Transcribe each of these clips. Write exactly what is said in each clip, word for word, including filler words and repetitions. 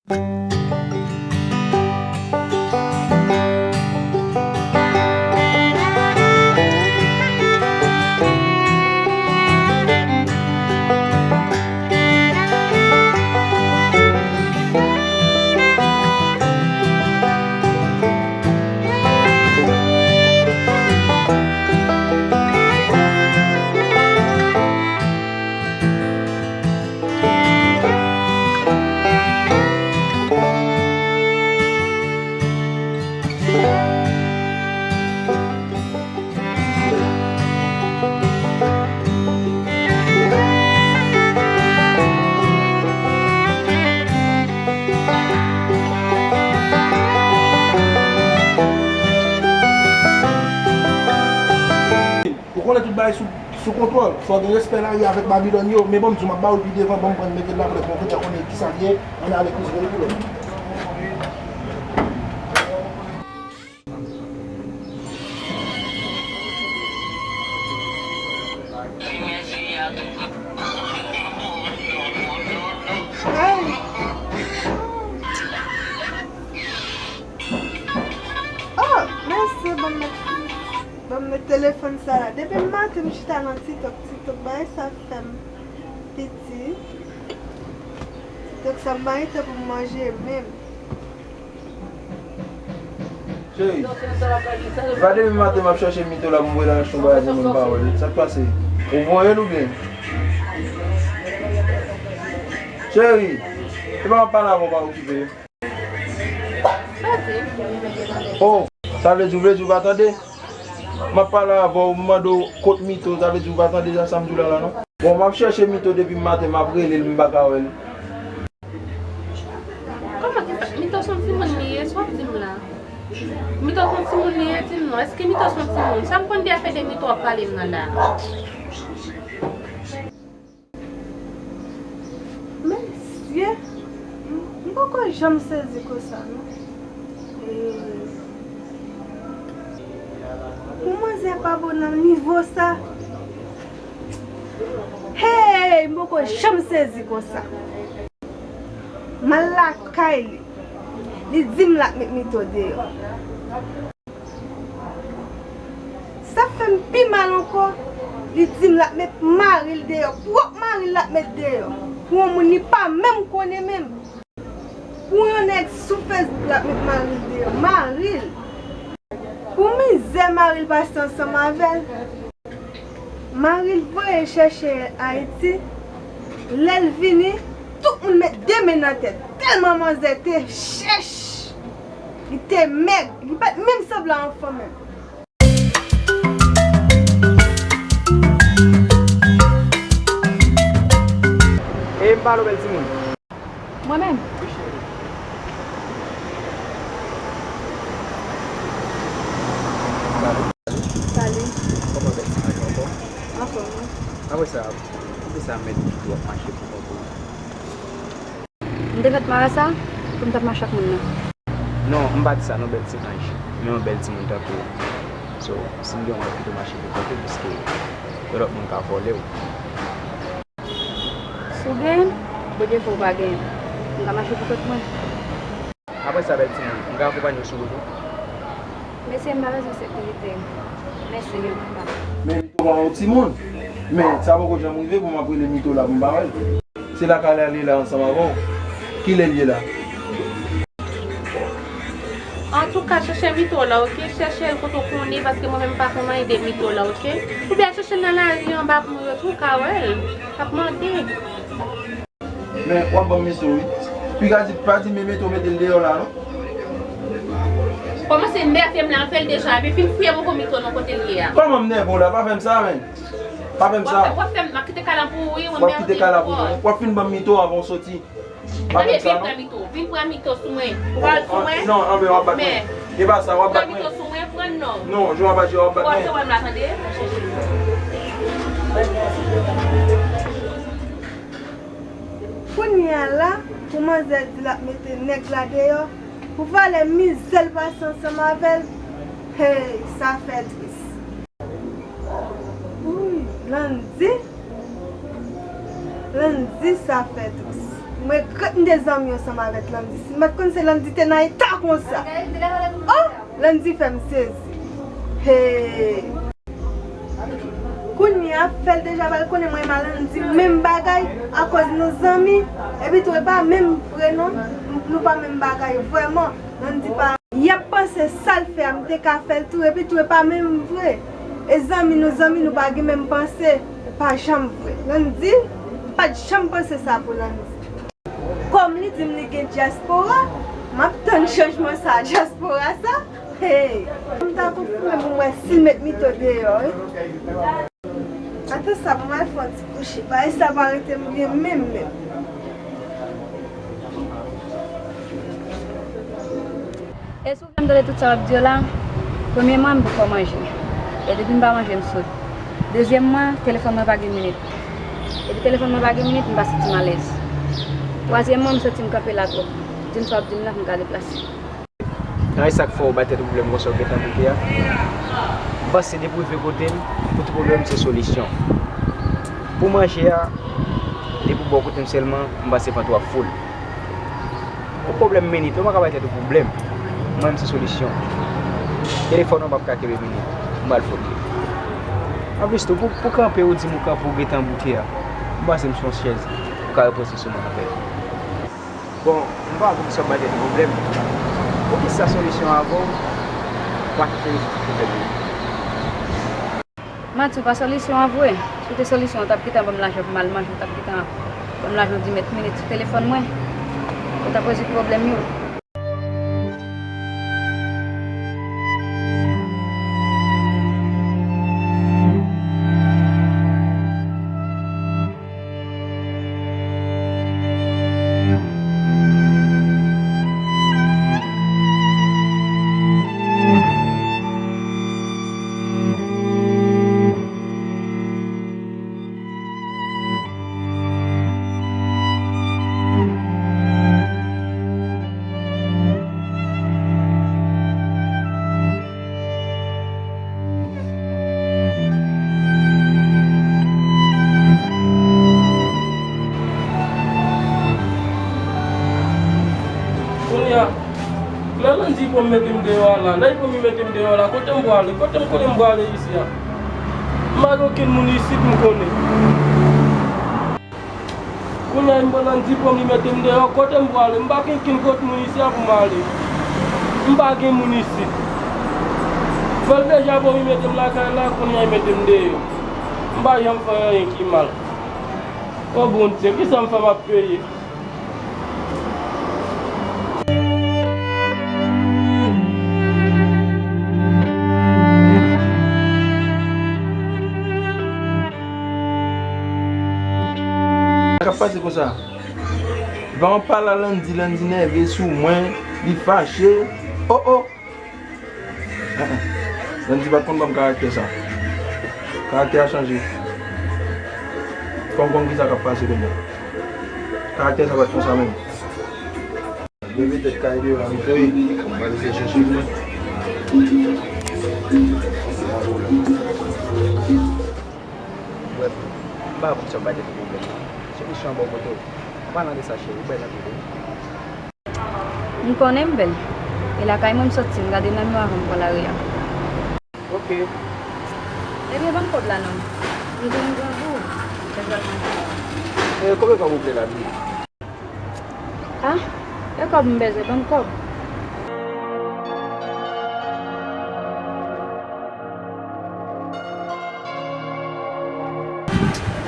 Ou konnen tout bagay sou, sou kontwòl. Fò gen respè lari avèk Babilòn yo. Men bon, m di w, m ap ba w l pi devan, ban m pran l mete l la pou lè pou w kontan konnen kisa l ye. Ann ale kouzin pou lè. Ay. Oh, mèsi, ban m met, ban m met telefòn sa la. Depi maten, m chita nan TikTok, TikTok, bagay sa fè m piti. TikTok sa, m pa gen tan pou m manje menm. Cheri, e pa depi maten m ap chèche Mito la pou m voye l al achte yon bagay pou mwen, m pa wè l. Sa k pase? Ou voye l oubyen? Cheri, e pa m ap pale avè w, pa okipe. Oh, sa vle di, ou vle di ou pa tande? M ap pale avè w, m mande w kot Mito, sa vle di ou pa tande sa, sa m di w la, la, non? Bon, m ap chèche Mito depi maten, m ap rele l, m pa ka wè l. Kòman ki fè? Mito se yon timoun li ye, sa w ap di m la? Mito se yon timoun li ye, di m non. Èske Mito se yon timoun? Sa m konn de afè de Mito w ap pale m nan la? Mesye, m, m poko janm sezi konsa, non. E, pou manzè pa bon nan nivo sa, hey, m poko janm sezi konsa. M al lakay li. Li di m l ap met Mito deyò. Sa fè m pi mal ankò, li di m l ap met mari l deyò. Pwòp mari l l ap met deyò. Pou yon moun li pa menm konnen menm. Pou yon nèg sou Facebook l ap met mari l deyò. Mari l. Pou mizè mari l pase ansanm avè l. Mari l voye l chèche Ayiti. Lè l vini, tout moun met de men nan tèt. Tèlman manzè te chèch, li te mèg, li pa t menm sanble anfòm menm. E m pale w bèl timoun. Mwen menm? Wi, cheri. Salut. Salut. Kòman bèl timoun, anfòm? Anfòm, wi. Apre sa, poukisa m mete w ap mache pou kont ou? M te fèt marasa pou m t ap mache ak moun nan. Non, m pa di sa non, bèl ti anj. Men yon bèl timoun tankou w. So, si m gen w, m ap pito mache pou kont ou, piske yon lòt moun ka vòlè w. Si w genyen m, Bondye fè w pa genyen m. M ka mache pou kont mwen. Apre sa, bèl timoun, m ka akonpanye w sou wout ou? Mesye, m pa bezwen sekirite. Mèsi, gen kontan. Men Mito pa yon timoun. Men sa poko janm rive pou m ap rele Mito la pou m pa wè l. Se lakay la li la ansanm avè w. Kilè l ye la? Antouka, chèche Mito la, oke? Chèche l kote w konnen, paske mwen menm m pa konn anyen de Mito la, oke? Oubyen chèche l nan lari anba pon yo tou, w ka wè l. K ap mande. Men w ap ban m Mito, wi. Piga di, pa di men Mito mete l deyò la, non. Kòmanse nève m la, m fè l deja, epi fin fouye m ankò Mito nan kote l ye a. Kòman m nève w la? Pa fè m sa, men. Pa fè m sa. W ap fè, w ap fè m, m ap kite kay la pou ou, wi, mwen. W ap kite kay la pou mwen. W ap fin ban m Mito avan w soti. Pa fè m sa, non. Vin pran Mito, vin pran Mito sou mwen. Ou pral sou mwen. Non, anben, w ap bat mwen. E pa sa, w ap bat mwen. Pran Mito sou mwen, pran non. Non, jan w ap aji a, w ap bat mwen. Ou ap wè m la, tande. Kounye a la, pou manzè di l ap mete nèg la deyò, pou valè mizè l pase ansanm avè l, hey, sa fè tris. Wi, Landy, Landy, sa fè tris. M regrèt m te zanmi ansanm avèk Landy. Si m pa t konn se Landy te nan eta konsa. Oh! Landy fè m sezi. Hey! Kounye a, fè l deja pral konnen mwen renmen Landy menm bagay akoz nou zanmi. Epi tou, e pa menm vre non. Nou pa menm bagay vrèman. Landy pa. Y ap panse sa l fè a, m te ka fè l tou. Epi tou, e pa menm vre. E zanmi nou, zanmi nou pa gen menm panse. E pa janm vre. Landy, m pa t janm panse sa pou Landy. Kòm li di m li gen dyaspora, m ap tann chanjman sa dyaspora sa. Hey! M ta pou foumen pou m wè si l met Mito deyò, wi. Atann sa, pou m al fè yon ti kouche. Bagay sa pa rete m byen menm, menm. E si w vle m tande tout sa w ap di yo la, premyèman, m poko manje. E depi m pa manje, m sot. Dezyèmman, telefòn mwen pa gen minit. Epi telefòn mwen pa gen minit, m pa santi m alèz. Twazyèmman, m santi m kanpe la twòp. Di m sa w ap di m nan, pou m ka deplase. Nan e sa k fè w bay tèt ou pwoblèm konsa w gentan bouke a? M panse depi w rive kote m, pou tout pwoblèm se solisyon. Pou manje a, depi w bò kote m sèlman, m panse vant ou ap foul. Yon pwoblèm minit, ou pa ka bay tèt ou pwoblèm. Mwen menm se solisyon. Telefòn ou p ap ka kenbe minit, m pral fout li. Anplis tou, pou, pou kanpe ou di m ou kanpe ou gentan bouke a, m panse m se yon chèz, ou ka repoze sou mwen anpè. Bon, m pa wè poukisa w bay tèt ou pwoblèm. Poukisa solisyon avan w pa kite rezon pwoblèm yo? Mati, w pa solisyon an vre. Si w te solisyon an, w t ap gentan ban m lajan pou m al manje, w t ap gentan ban m lajan w di mèt minit sou telefòn mwen. Ou t ap rezoud pwoblèm yo. Kounye a, lè Landy pran m mete m deyò a la, lè li pran m mete m deyò a la, kote m pwale, kote m konnen m pwale isi a? M pa gen okenn moun isit m konnen. Kounye a, m pran Landy pran m, li mete m deyò. Kote m pwale? M pa gen okenn kot moun isi a pou m ale. M pa gen moun isit. Fè l deja pran m, li mete m lakay la, kounye a, li mete m deyò. M pa janm fè anyen ki mal. O Bondye, kisa m fè m ap peye? Sa k ap pase konsa? Van pale a Landy, Landy nève sou mwen, li fache. Oh, oh! Landy pa t konn ban m karaktè sa. Karaktè a chanje. Fò m konn kisa k ap pase kounye a. Karaktè sa pa t konsa menm. Leve tèt kay deyò a, m voye. M pral eseye chèche mwen. Brèf, m pa konn sa bay tèt pwoblèm. Solisyon an bò kote w. An palan de sa, cheri, ou bèl anpil wi. M konnen m bèl. E lakay mwen m soti, m gade nan miwa avan m pran lari a. Ok. Ebyen, ban m kòb la non. M vin grangou. M bezwen manje. E konbyen kòb ou vle la, Bibi? Ah, e kòb m bezwen, ban m kòb.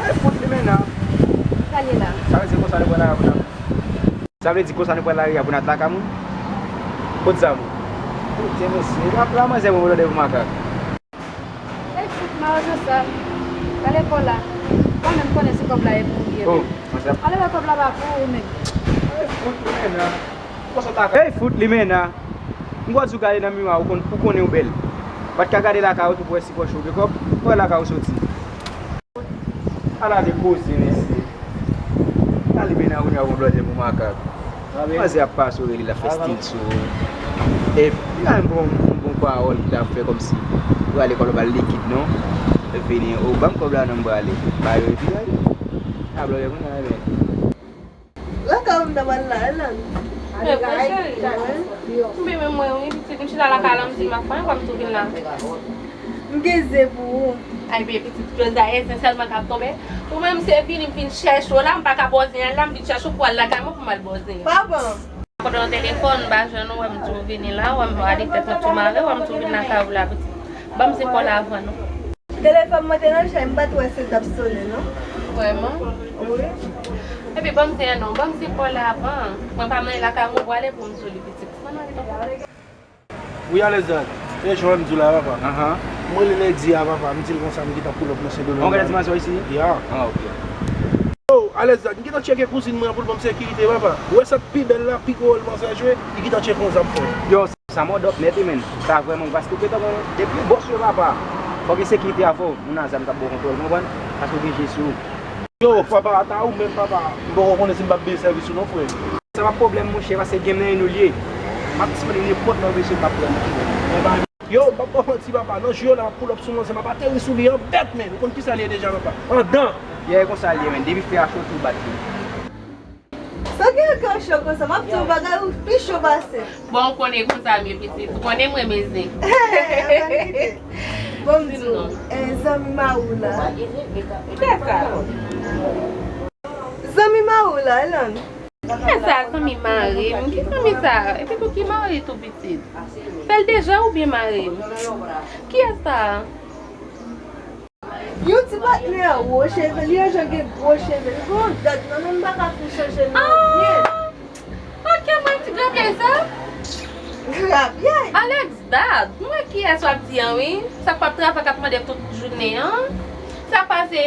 Ay, fout li menm nan. Sa l ye la? Sa vle di konsa nou pran lari a pou n ap, sa vle di konsa nou pran lari a pou n atake moun? Kot zam ou? Kote mesye, la, la manzè mwen mwen tande pou makak. Ey, fout, mawozo sa. Gade kò la. Mwen menm konnen se kòb la e pou ou ye. Oh, manzè. Ale wè kòb la pa pou ou menm. Ey, fout, li menm nan. Ey, fout, li menm nan. M kwè di w gade nan miwa, ou konn, ou konnen w bèl. Pa t ka gade lakay ou tou pou wè si pòch ou gen kòb, pou wè lakay ou soti. Ala de koze, mesye. Ala li mennen kounye a yon blòdè pou makak. Manzè ap pase w rele l ap fè stil sou ou. E li pa menm bon, bon pawòl ki ta fè kòmsi ou prale kòb la pa likid non. Vini, ou ban m kòb la non m prale. Ba yo epi gade. A blòdè kounye a, men. Lè w M ta pral la, Elan. Men vre, cheri. Wi. M byen menm mwen, wi, pitit. M chita lakay la, m di m ap fè anyen, m tou vin la. M gen zen pou ou. Ay, byen, pitit, pèl dayè, zen sèlman k ap tonbe. Ou menm, se vini, m vin chèche w la, m pa ka ba w zen an la, m vin chèche w pou al lakay mwen, pou m al ba w zen an. Papa. Kote w telefòn, m pa jwenn ou, wè m di w vini la, wè m ale tèt mwen tou mare, wè m di w vin lakay ou la, pitit. Ban m zen pa w la avan non. Telefòn mwen te nan chay, m pa t wè si l t ap sonnen non. Vrèman? Wi. Epi ban m zen an non, ban m zen pa w la avan. Mwen pa mande lakay mwen, ou prale pou m di w li pitit. Mwen ale papa. Wi, Alexandre. E jan w wè m di w la, papa. Ahan. M rele Lady a, papa. M di l konsa, m gentan pull up nan Sendomeng. Ou gentan di manzè isi? Ya. Ah, ok. Yo, Alexandre, m gentan tcheke kouzin mwen an pou l ban m sekirite, papa. Ou wè sa k pi bèl la, pi gwo wòl manzè jwe, li gentan tcheke yon zam pou mwen. Yo, sa mòd up nèt, wi, men. Sa vrèman, paske ou gentan gen, depi bòs yo, papa. Fò gen sekirite avè w. Moun a zam k ap ba w kontwòl, ou konprann? Paske ou gen je sou ou. Yo, papa, ata ou menm, papa. M poko konnen si m p ap peye sèvis ou non, frè. Sa pa pwoblèm, monchè, paske gen men nou l ye. M ap disponib nenpòt lè w bezwen m ap pran nou. Yo, m p ap ba w manti, papa. Nan jou yo la, m ap pull up sou manzè, m ap ateri sou li an bèt, men. Ou konn kisa l ye deja, papa? Andan! Yè, e konsa l ye, men. Depi fè a cho, tou bat li. Sa gen kè cho konsa, m ap di w bagay ou pi cho pase. Bon, ou konnen konsa m ye pitit. Ou konnen m renmen zen. Bon, m di w, eh, zanmi mari w la. Kiyès sa? Zanmi mari w la, Elan. Kiyès sa, zanmi mari m? Ki zanmi sa? Epi pou ki mari tou pitit? Fè l deja oubyen mari m? Kiyès sa? Yon ti patnè a wo cheve, li yon jan gen gwo cheve. Li gen yon dad nan men m pa ka fin chanje non byen. Ah! Ok, mwen ti grapyay sa? Grapyay? Alex dad, mwen kiyès w ap di an wi? Sa k p ap travay k ap mande tout jounen an? Sa k pase?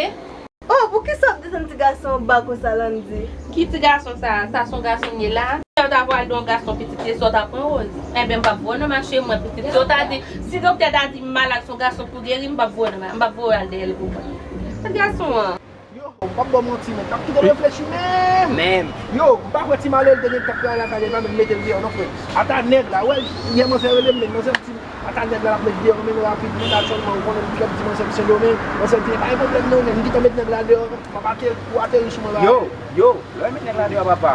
Oh, poukisa w ap desann ti gason an ba konsa, Landy? Ki ti gason sa? Sa s on gason m ye la? Si w ta pral di yon gason pitit se sa w ta pran, Rose? Enben, m p ap voye w nan mache mwen pitit. Si w ta di, si doktè ta di m malad, s on gason pou geri, m p ap voye w nan ma-, m p ap voye w al dèyè l pou mwen. Sèt gason an. Yo, m p ap ba w manti, men, t ap kite w reflechi menm. Menm. Yo, m pa kwè ti malere te gen tan pou al lakay li, pa menm mete l deyò, non, frè. Ata nèg la, wè, yè manzè rele m, men, manzè di m, ata nèg la, l ap met deyò, men, rapid, men, aktyèlman, ou konnen, m t ap di manzè m Sendomeng, manzè di, pa gen pwoblèm, non, men, m gentan met nèg la deyò, m ap ateri, ou ateri sou mwen la. Yo, yo, lè w met nèg la deyò, papa,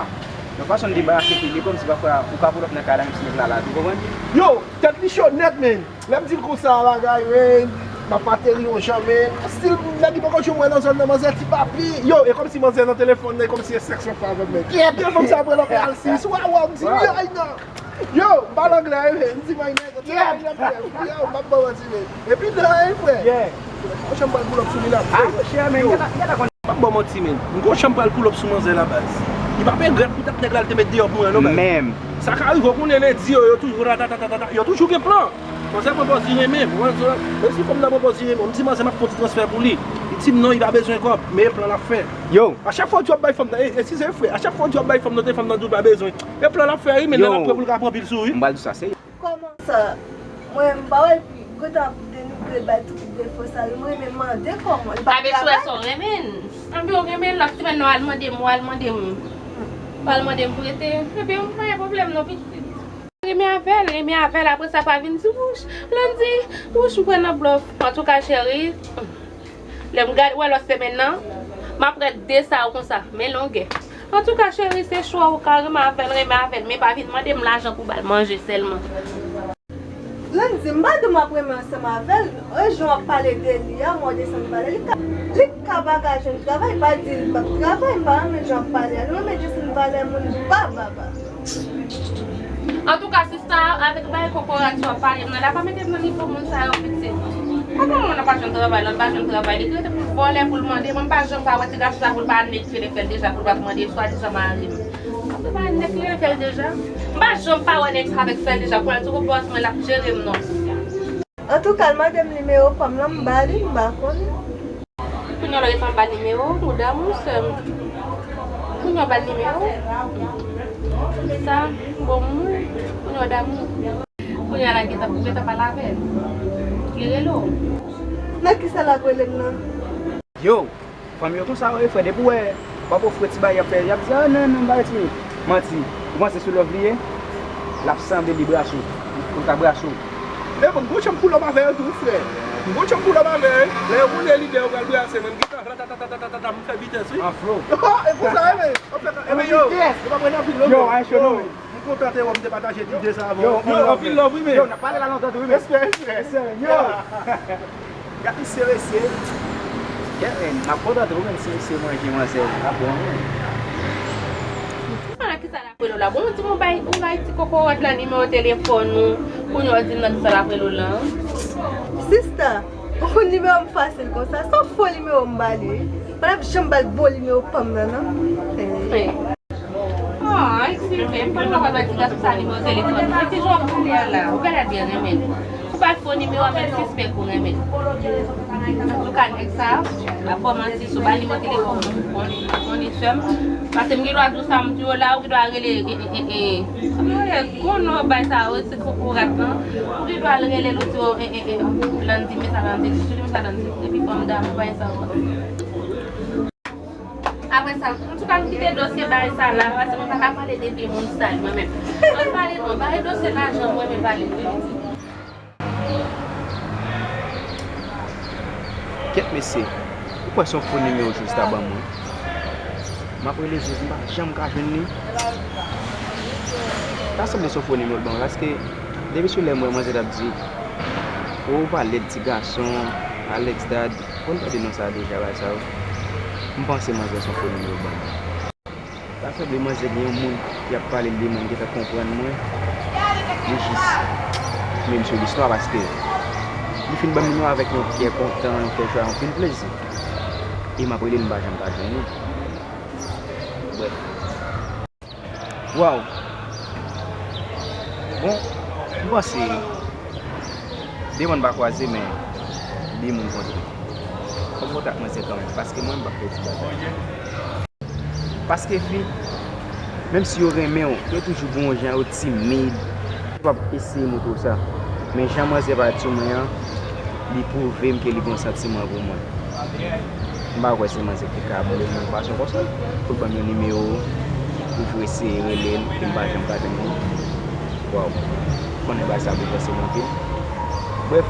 yon fason m debarase tou, li kòmsi pafwa, ou ka pull up nan kay la, menm si nèg la la tou, ou konprann? Yo, tèt li cho nèt, men. Lè m di l konsa bagay, men, m ap ateri yon jan, men, still, nèg li poko janm wè nan zòn nan, manzè ti papi. Yo, e kòmsi manzè nan telefòn nan, e kòmsi e sèks l ap fè avè m, men. Telefòn sa pran l ap al sis. Waw, waw, m di, yo, ay non. Yo, m pale anglè, men, m di, my nigga, yo, m ap ba w manti, men. Epi nan, frè. Yon jan m pral pull up sou li la. Ah, monchè, men, gade, gade, M ap ba w manti, men. M gon jan m pral pull up sou manzè la, baz. Li p ap regrèt poutèt nèg la l te met deyò pou mwen, non, baz. Menm. Sa ka rive, ou konnen Lady yo, yo toujou ratatatatata, yo toujou gen plan. Manzè pran pòz li renmen m, ou konprann sa? Menm si fanm nan pran pòz li renmen m, m di manzè m ap fè yon ti transfè pou li. Li di m non, li pa bezwen kòb, men e plan l ap fè. Yo. A chak fwa w di w ap bay fanm nan, e, eskize frè, a chak fwa w di w ap bay fanm nan, te fanm nan di w pa bezwen. E plan l ap fè, wi, men lè l ap prè pou l ka pran pil sou, wi. M pral di w sa, se Kòman sa? Mwen, m pa wè l pi gentan ap denigre l, bay tout defo sa yo. M renmen mande kòman. Li pa travay. Sa w renmen l. Anpi w renmen l, lòt semèn nan w al mande m, w al mande m. W al mande m pou rete. Epi m pa gen pwoblèm non, pitit. Renmen avè l, renmen avè l, apre sa pa vin di wouch. Lè m di wouch, m pran nan blòf. Antouka, cheri. Lè m gad, wè lòt semèn nan, m ap règle sa w konsa, men longè. Antouka, cheri, se chwa w, ou ka renmen avè l, renmen avè l, men pa vin mande m lajan pou ba l manje sèlman. Landy, m pa di w m ap renmen ansanm avè l, e jan w ap pale de li a, mwen desann valè, li ka, li ka pa ka jwenn travay, pa di li p ap travay, m pa renmen jan w ap pale a, li renmen desann valè moun ba, ba, ba. Antouka, sista, avèk bagay kokorat sa w ap pale m nan la, pa mete m nan nivo moun sa yo, pitit. Kòman moun nan pa jwenn travay, lòt pa jwenn travay, li rete pou l vòlè, pou l mande. Mwen, m pa janm pa wè ti gason sa pou l pa nèg ki rele fè l deja, pou l pa mande, swadizan mari m. Apre pa nèg ki rele fè l deja. M pa janm pa wè nèg sa avèk fè l deja, pou l al sou bòs mwen, l ap jere m non. Antouka, l mande m nimewo pa m lan, m ba li, m pa konnen. Kounye a w gentan ba l nimewo w, ou damou, sè m. Kounye a w ba l nimewo w. Sa, bon moun, kounye a w damou. Kounye a la, gentan, pou gentan pale avè l. Li rele w. Nan kisa l ap rele m nan? Yo, fanm yo konsa, wi, frè, depi w wè w ap ofri ti bagay, y ap fè, y ap di, ah, non, non, m pa retire. Manti. Ou panse sou love li ye? L ap sanble li brase w. Pou l ka brase w. Men bon, m gon jan m pull up avè yo tou, frè. M gon jan m pull up avè yo. Lè yo konnen lidè yo pral brase mwen, m gentan Ta, ta, ta, ta, ta, ta, m fè vitès, wi. An flo. E pou sa, e men, anfèt, e men, yo, yo pa pran anpil love. Yo, ay, show nou, men. M kontan te wè m te pataje ti ide sa avè w. Yo, yo, anpil love, wi, men. Yo, n ap pale la lontan tou, wi, men. Respè, respè. Respè, yo. Gade, serye, serye. Yeah, man, m ap kontan tou, men, serye, serye, manje manzè, l ap bon, men. Ala kisa l ap rele w la? Bon, ou di m ou bay, ou bay ti kokorat la nimewo telefòn ou, kounye a w di m nan kisa l ap rele w la. Sista, ou konn nimewo m fasil konsa, se yon fo nimewo m ba li, wi. Mwen p ap janm ba l bon nimewo pa m nan, non. Eh. Oh, eskize, m pa t wè w bay ti gason sa nimewo telefòn li. Ki jan w ap pale a la? Ou genlè byen renmen l. Ou bay fo nimewo a, men l sispèk ou renmen l. Antouka, nèg sa a ap kòmanse sou ba nimewo telefòn mwen, mwen, mwen, sè m. Paske m gen dwa di w sa m di w la, ou gen dwa rele, e, e, e, e. Sa m rele, gwo non bay sa yo, se kokorat lan. Ou gen dwa al rele l, ou di w, e, e, e, Landy, men sa Landy di, Julie, men sa Landy di. Epi fanm damou bay sa yo. Apre sa, antouka, m kite dosye bagay sa la, paske mwen pa ka pale de vye moun sal mwen menm. Ann pale non, pale dosye lajan mwen, men pale wi. Kèt mesye, ou kwè se yon fo nimewo Jus ta ban mwen? M ap rele Jus, m pa janm ka jwenn li. Ta sanble se yon fo nimewo l ban mwen, paske depi sou lè m wè manzè t ap di, ou valèd ti gason, Alex Dad, ou konn tande non sa a deja, bagay sa yo. M panse manzè se yon fo nimewo l ban mwen. Ta sanble manzè gen yon moun ki ap pale l de mwen, li gentan konprann mwen. Li jis menm sou listwa paske li fin ban m nimewo avèk yon kè kontan, yon kè jwa, anpil plezi. E m ap rele l, m pa janm ka jwenn li. Brèf. Waw. Bon, m panse de mòn pa kwaze, men de moun kontre. Fò m kontak manzè kanmenm, paske mwen, m p ap pèdi batay. Paske fi, menm si yo renmen w, yo toujou gen yon jan, yo timid. Yo p ap eseye montre w sa. Men jan manzè parèt sou mwen an, li pwouve m ke li gen yon santiman pou mwen. M pa kwè se manzè ki ka boule m nan yon fason konsa. Pou l ban m yon nimewo, pou l eseye rele l, pou m pa janm ka jwenn li. Waw. Konnen bagay sa boulvèse m anpil. Brèf.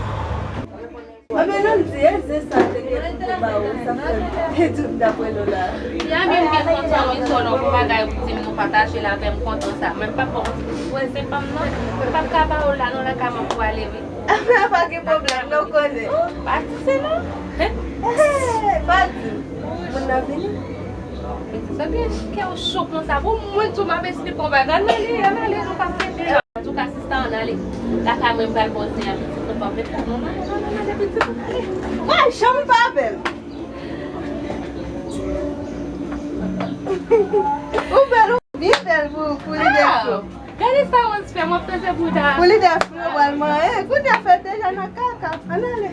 Anben, Landy, e zen sa te gen pou ba ou, sa fè m pèdi w dapre nou la. Ya, men m byen kontan, wi, solo, pou bagay ou di m nou pataje la avè m, kontan sa. Men m p ap ba w, wè, se fanm nan, m p ap ka ba ou la, non, lakay mwen pou ale, wi. Men pa gen pwoblèm, non, konnen. Pa di se non. Pa di. Moun nan vini. Pitit, sa gen kè w cho konsa. Bon, mwen tou, m ap esplike w bagay. Ann ale, ann ale, nou p ap rete la. Antouka, sista, ann ale. Lakay mwen, m pral ba w zen an, pitit, nou p ap rete la. Non, non, non, non, ann ale, pitit, ann ale. Mwen, janm pa bèl. Ou bèl, ou byen bèl pou, pou lidè flo. Gade sa Rose fè, mwen panse pou ta. Pou lidè flo, pral manyen. Kounye a fè deja nan kaka. Ann ale.